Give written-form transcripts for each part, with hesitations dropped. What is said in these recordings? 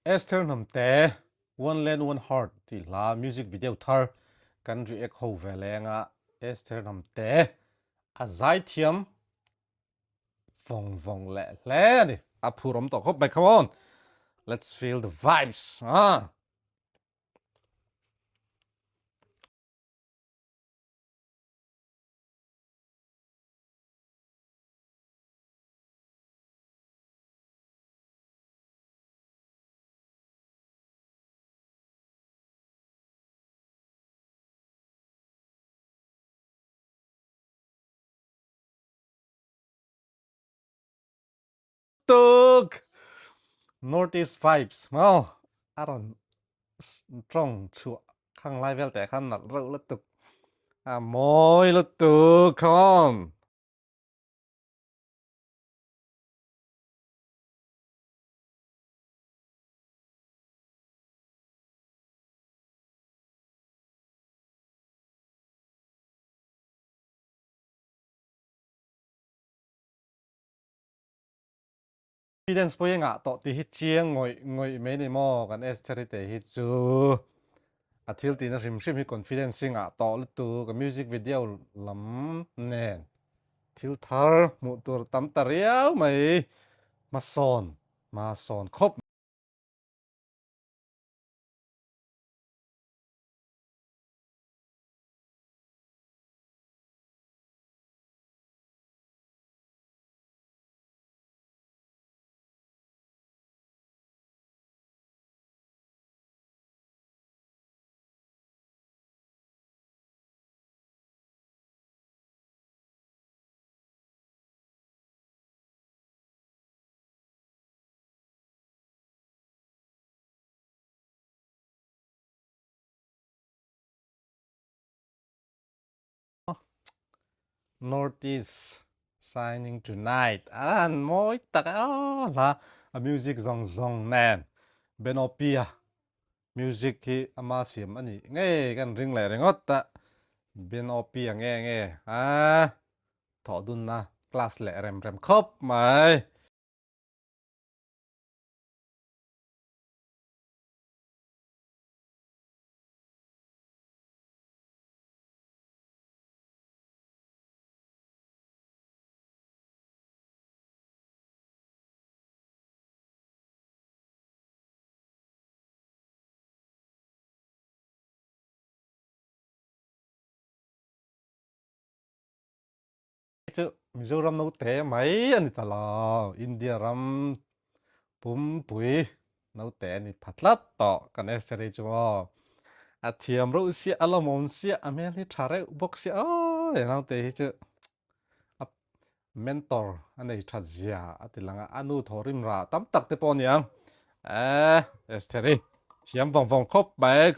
Esther Hnamte, One Land One Heart tih hla music video thar kan react ho ve leng a, Esther Hnamte a zaithiam vawng vawng leh hle a ni. A phur awm tawh khawp mai, come on, let's feel the vibes. Ah. Tuk! North East vibes maw? A rawn tawng chhuah khang lai vel teh khan nalh reuh lutuk. A mawi lutuk, come on! Confidence pawh hi ngah tawh tih hi chiang ngawih ngawih mai ni maw kan Estheri te hi chu a thil tihna hrim hrim hi confidence hi ngah tawh lutuk a music video lam nen thil thar hmuh tur tam ta riau mai hmasawn hmasawn khawp. North East Shining Tonight an mawi tak a hla a music zawng zawng nen Benopia music hi ama siam a nih ngei kan ring leh ringawt a Benopia nge nge a thawh dunna class leh rem rem khawp mai. Chu Mizoram naute mai a ni ta lo, India ram pumpui naute a ni pha tlat tawh kan Esther hi chu aw. A thiam reuh sia, a lawmawm sia, a hmel hi tha reuh bawk sia aw he naute hi chu a mentor a nei tha zia a ti lang a, a nu thaw rim rah tam tak te pawh a ni ang. Eh Esther hi thiam vawng vawng khawp mai.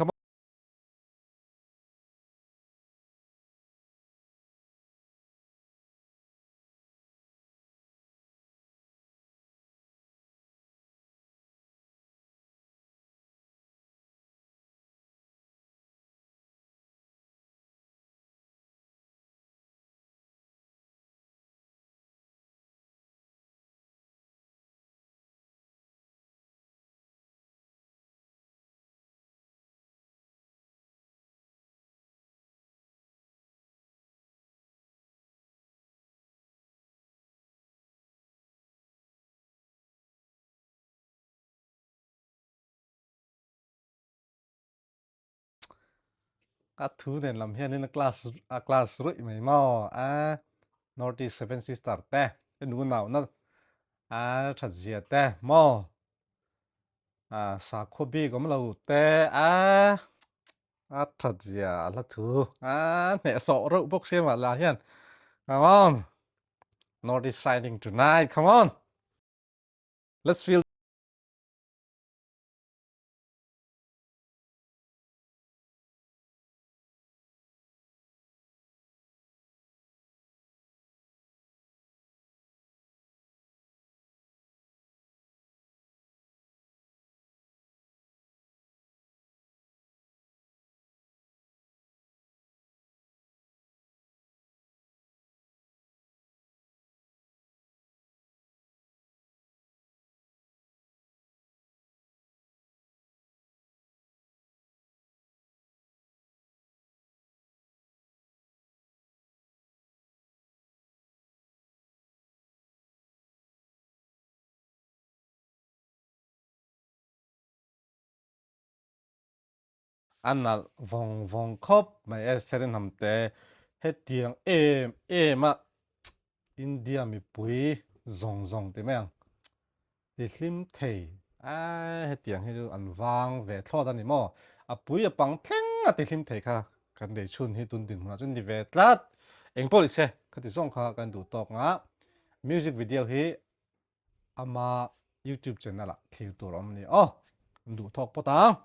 A thu nen lam hianin a class a class ruih mai maw a North East Seven Sister te i nu nau na a that zia te maw a sakhaw bik awm lo te a a that zia a hla thu a hnehsawh reuh bawk sia mah lah hian come on North East shining tonight come on let's feel A nalh vawng vawng khawp mai Esther-i hnamte hetiang em em a India mipui zawng zawng ti mai ang ti hlim thei a hetiang hi chu an vang ve thlawt a ni maw a pui a pang thleng a ti hlim thei kha kan lei chhun hi tun dinhmunah chuan ni ve tlat engpawh ni se khati zawng kha kan duh tawk nga music video hi ama YouTube channel ah thlir tur a awm a ni aw kan duh thawk phawt ang.